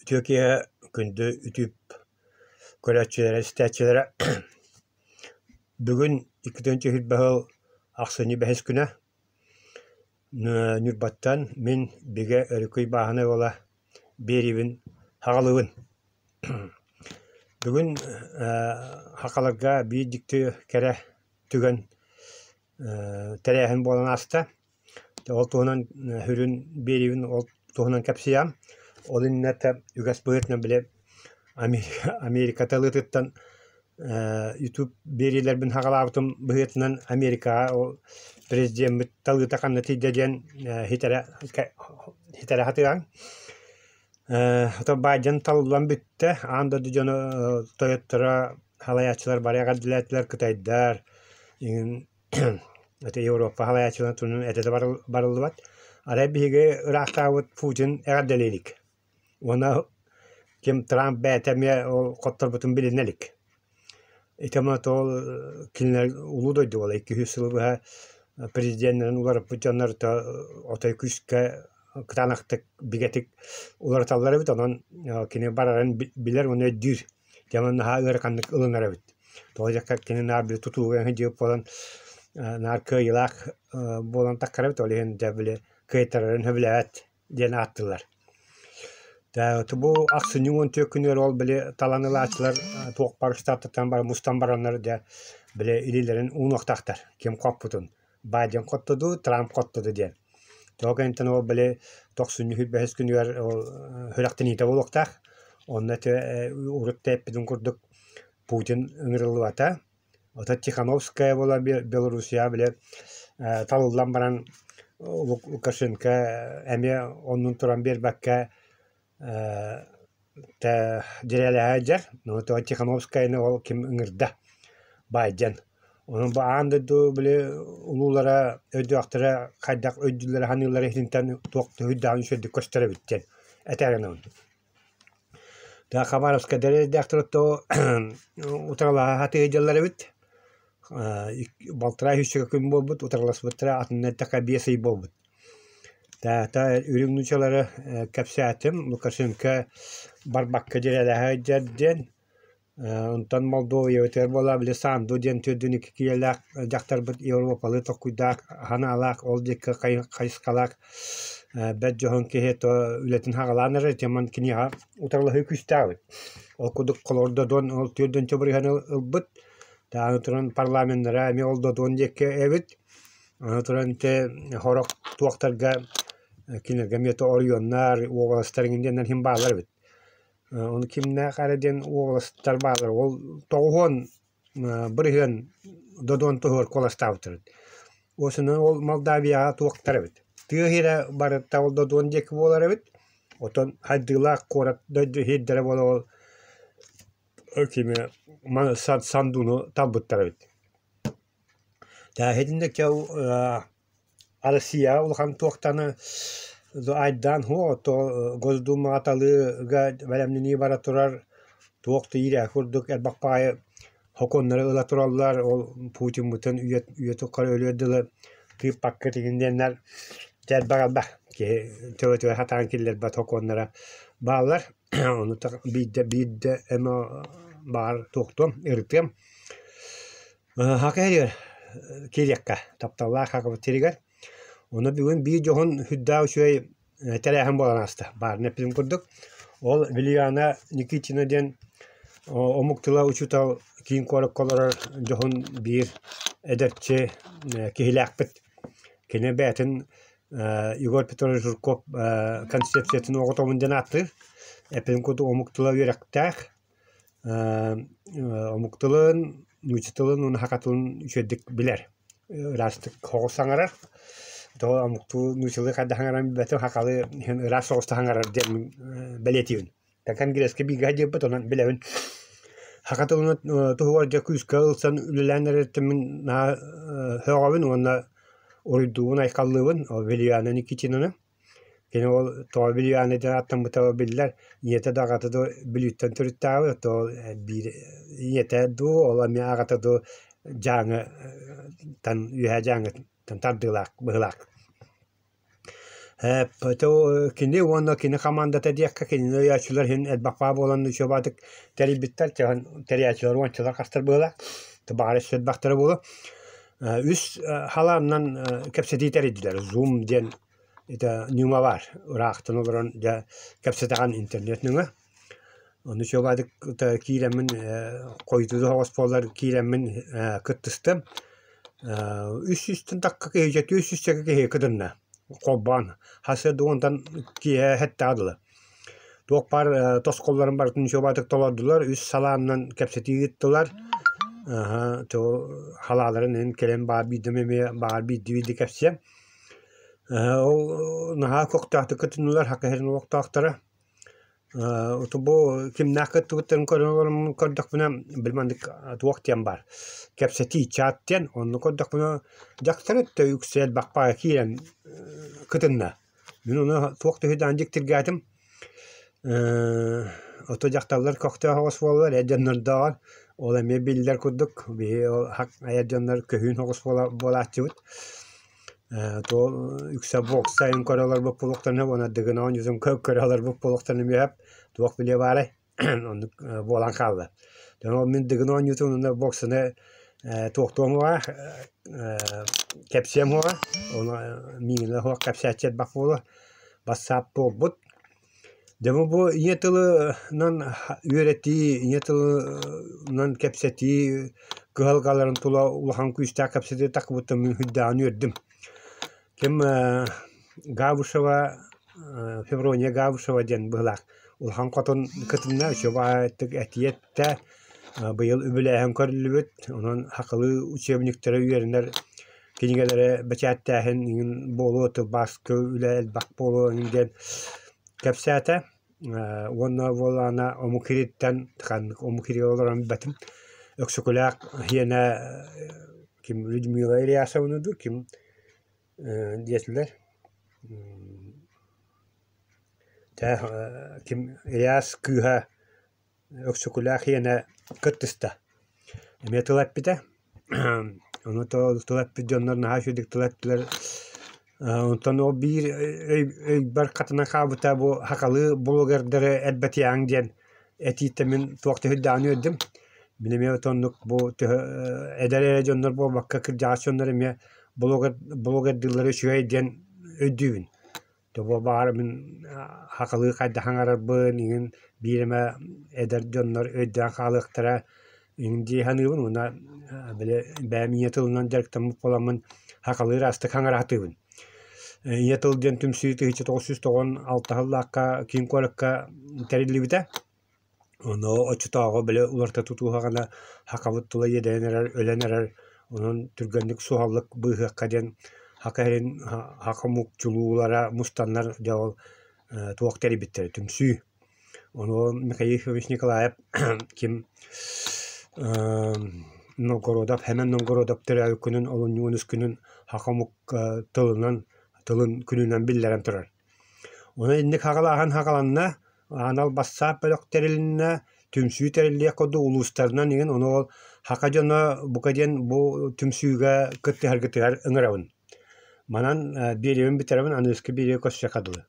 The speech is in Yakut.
Үтүө киэһэ күндү үтүп көрөөччүлэрэ, истээччилэрэ Бүгүн 2 сыл ахсынньы бэһис күнэ Ньурбаттан мин Бигэ Өрүкүй бааһынай уола биэриибин аҕалыбын. Бүгүн сахаларга биир дьикти кэрэ түгэн тэрээһин буолан ааста. Ол туһунан сүрүн биэриибин ол туһунан кэпсиэм. Ол иннинэ үгэс быһыытынан били Америка талыытыттан YouTube биэриилэрбин саҕалаабытым быһыытынан Америкаҕа ол президеммит талыыта ханна тиийдэ диэн ситэрэ ситэрэ сатыаҕыҥ. Байден талыллан бүттэ, аан дойду дьоно тойотторо, салайааччылар бары эҕэрдэлээтилэр, кытайдар Ити Европа салайааччыларын туһунан этэ да барыллыбат. Арай биһиги ыраахтаабыт Путин эҕэрдэлии илик. Уонна ким Трамп бэйэтэ эмиэ ол хотторбутун билинэ илик. Ити ол кинилэр улуу дойду буолла 200 сылы быһа президеннэрин уларыппыт дьоннор отой күүскэ кытаанахтык бигэтик уларыталлар эбит. Онон кини барарын билэр уонна өйдүүр. Дьэ наһаа ыараханнык ылынар эбит. Тоҕо диэххэ кини наар били тутууга сылдьыбыт буолан наар кыайыылаах буолан таххар эбит, ол иһин дьэ били кыайтарарын сөбүлээбэт диэн ааттыыллар. Бу ахсынньы 14 күнүгэр ол били талан ылааччылар туох баар штаттартан мустан бараннар дьэ били илиилэрин уунуохтаахтар ким хоппутун. Байден хотто дуу, Трамп хотто дуу диэн. Тоҕо кэнниттэн ол били тохсунньу бэһис күнүгэр ол сүрэхтэниитэ буолуохтаах. Онно ити урут да эппитим курдук Путин ыҥырыллыбата. Ото Тихановская буола Белоруссия били талыллан баран Лукашенко эмиэ оннун туран биэрбэккэ дьирээлэһэ сылдьар. Тихановскайны ол ким ыҥырда Байден. Онон бу аан дойду били улуулара өйдөөхтөрө хайдах өйдүүллэрэ саныыллара иһинтэн туох төһүйдээҕин үчүгэйдик көстөр эбит диэн этэр гынабын. Хабаровскай дэриэйдээхтэр утарылаһа сатыы сылдьаллар эбит. Балтараа сүүсчэкэ күн буолбут, утарыласпыттара атынна эттэххэ 5 ый буолбут. Таата үрүҥ нуучалары кэпсээтим, Лукашенко барбакка дьиэлэһэ сылдьар диэн. Онтон Молдовиябытыгар буолла били Санду диэн төрдүн икки киһилээх дьахтарбыт Европалыы толкуйдаах, санаалаах, ол диэки хайысхалаах бэрт дьоһун киһи то үлэтин саҕалаан эрэр, ити киниэхэ утарылаһыы күүстээх эбит. Ол курдук холобур Додон ол төрдүн чобуруһаны ылбыт, аны туран парламеннара эмиэ ол Додон диэки эбит. Аны туран ити сорох туохтарга кинилэргэ эмиэ оройуоннар, уобаластар иҥин диэннэр иһин бааллар эбит. Ону кимнээх эрэ диэн уобаластар бааллар. Ол 90 бырыһыан Додон туһугар куоластаабыттар эбит. Уосунан ол Молдавияҕа туохтар эбит. Тыа сирэ барыта ол Додон диэки буолар эбит. Оттон хайдыылаах куорат дойду сирдэрэ буола ол кими Сандуну талбыттар эбит. Итинник Россияҕа улахан туохтаны айдаан суох, Госдумаҕа талыыга бэлэмнэнии бара турар, туох да иирээки курдук элбэх баҕайы сокуоннары ыла тураллар, ол Путиммытын үйэ тухары өлүөр дылы тыыппакка тигин диэннэр дьэ элбэх элбэх киһи төбөтүгэр сатаан киллэрбэт сокуоннара бааллар. Ону биирдэ биирдэ эмэ баҕар туохтуом, ырытыам. Саха сиригэр киириэххэ, тапталлаах Сахабыт сиригэр. Ону бүгүн биир дьоһун сүрдээх үчүгэй тэрээһин буолан ааста. Баарына эппитим курдук. Ол Вилюяна Никитина диэн омук тыла учуутал киин куоракка олорор дьоһун биир эдэрчи киһилээхпит. Кини бэйэтин Егор Петрович Жирков концепциятын оҕотобун диэн ааттыыр. Эппитим курдук омук тыла үөрэхтээх, омук тылын, нуучча тылын уонна саха тылын үчүгэйдик билэр, ыраастык соҕус саҥарар. Тоҕо омуктуу нууччалыы хайдах саҥарарын билбэтим, сахалыы иһин ыраас соҕустук саҥарар диэн бэлиэтиибин. Конгресска бииргэ сылдьыбыппыт, онон билэбин. Саха тылын туһугар дьэ күүскэ ылсан үлэлээн эрэриттэн мин наһаа сөҕөбүн уонна уруйдуубун, айхаллыыбын ол Вилюяна Никитинаны. Кини ол тоҕо Вилюяна диэн ааттаммыта биллэр, ийэтэ да аҕата да Бүлүүттэн төрүттээҕэ, то биир ийэтэ дуу, ол эмиэ аҕата дуу Дьааҥыттан Үөһээ Дьааҥыттан тардыылаах быһыылаах. Кини уонна кини хамаандата диэххэ кинини өйөөччүлэр иһин элбэх баа буолан учуобатык тэрийбиттэр, тэрийээччилэр уончалар хастар быһыылаах, баҕар өссө элбэхтэрэ буолуо. Үс халаанынан кэпсэтии тэрийдилэр. Zoom диэн ити ньыма баар, ыраахтан олорон дьэ кэпсэтэҕин интернет нөҥүө. Ону учуобатык киирэммин хойутуу да соҕус буоллар киирэммин кыттыстым. Үс сүүстэн тахха киһи, 400 киһи кытынна. Холбоон хасыа уонтан киэһэ сэттэҕэ дылы. Туох баар тосхоллорун барытын учуобатык толордулар, үс салааннан кэпсэтии ыыттылар. Халааларын иһин кэлэн баар биирдэм эмиэ баар биирдии-биирдии кэпсиэм. Ол наһаа көхтөөхтүк кытыннылар Саха сирин олохтоохторо. Бу кимнээх кыттыбыттарын көрөн көрдөхпүнэ, били маннык туох диэн баар, кэпсэтии чат диэн, онно көрдөхпүнэ дьахтар өттө үксэ элбэх баҕайы киирэн кытынна. Мин ону туох да үһү дьиктиргээтим. Ото дьахталлар көхтөөх оҕус буолаллар, эр дьоннордооҕор ол эмиэ биллэр курдук, биһи ол эр дьоннор көһүүн оҕус буолааччыбыт. Үксэ бокса айан көрө олорбут буолуохтарын сөп уонна Дыгын оонньуутун көрө олорбут буолуохтарын эмиэ сөп. Туох билиэ баарай, оннук буолан хаалла. Дьон ол мин Дыгын оонньуутун уонна боксаны туохтуом уоҕа, кэпсиэм уоҕа, ону миигинэ суох кэпсээччи элбэх буолуо. Бассаап буолбут. Дьэ бу ийэ тылынан үөрэтии, ийэ тылынан кэпсэтии кыһалҕаларын тула улахан күүстээх кэпсэтии тахсыбыттан мин сүрдээҕин үөрдүм. Ким Габышева, Феврония Габышева диэн быһыылаах улахан хотун кытынна, үчүгэйдик этии эттэ, быйыл үбүлээһин көрүллүбүт, онон сахалыы учебниктары үөрэнэр кинигэлэри бэчээттээһин иҥин буолуо, тылбааска үлэ элбэх буолуо иҥин диэн кэпсээтэ. Уонна буоллаҕына омук сириттэн ханнык омук сиригэр олорон билбэтим. Өксөкүлээх иһиэнэ ким Людмила Ильясовна дуу, ким диэтилэр. Ким Ильяс кыыһа Өксөкүлээх иэнэ кыттыста. Эмиэ тыл эппитэ. Ону тыл эппит дьоннор наһаа үчүгэйдик тыл эттилэр. Онтон ол биир өйбөр хатанан хаалбыта бу сахалыы блогердары элбэтиэҕиҥ диэн этииттэн мин туох да сүрдээҕин үөрдүм. Мин эмиэ оннук бу төһө эдэр эрэ дьоннор буолбакка кырдьаҕас дьоннор эмиэ блогердыыллара үчүгэй диэн өйдүүбүн. Тобо баҕар мин сахалыы хайдах аҥарарбын иҥин биир эмэ эдэр дьоннор өйдөөн хаалыахтара иҥин дии саныыбын уонна били бэйэм ийэ тылынан дьарыктаммыт буоламмын сахалыы ыраастык аҥара сатыыбын. Ийэ тыл диэн түмсүү 1996 сыллаахха киин куоракка тэриллибитэ. Ону оччотооҕу били уларыта тутуһаҕына сахабыт тыла иэдэйэн эрэр, өлөн эрэр, онон түргэнник суһаллык быыһыахха диэн саха сирин саха омук чулуулара мустаннар дьэ ол туох тэрийбиттэрэ түмсүү. Ону Михаил Ефимович Николаев ким Новгородов, Сэмэн Новгородов төрөөбүт күнүн олунньу уонус күнүн саха омук тылынан тылын күнүнэн биллэрэн турар. Онон инник хаҕалааһын хаҕаланна, анал бассаап бөлөх тэрилиннэ, түмсүү тэриллиэх курдук улуустарынан иҥин ону ол саха дьоно бука диэн бу түмсүүгэ кыттыһаргытыгар ыҥырабын. Манан биэриэбин бүтэрэбин, аныгыскы биэриигэ көрсүөххэ дылы.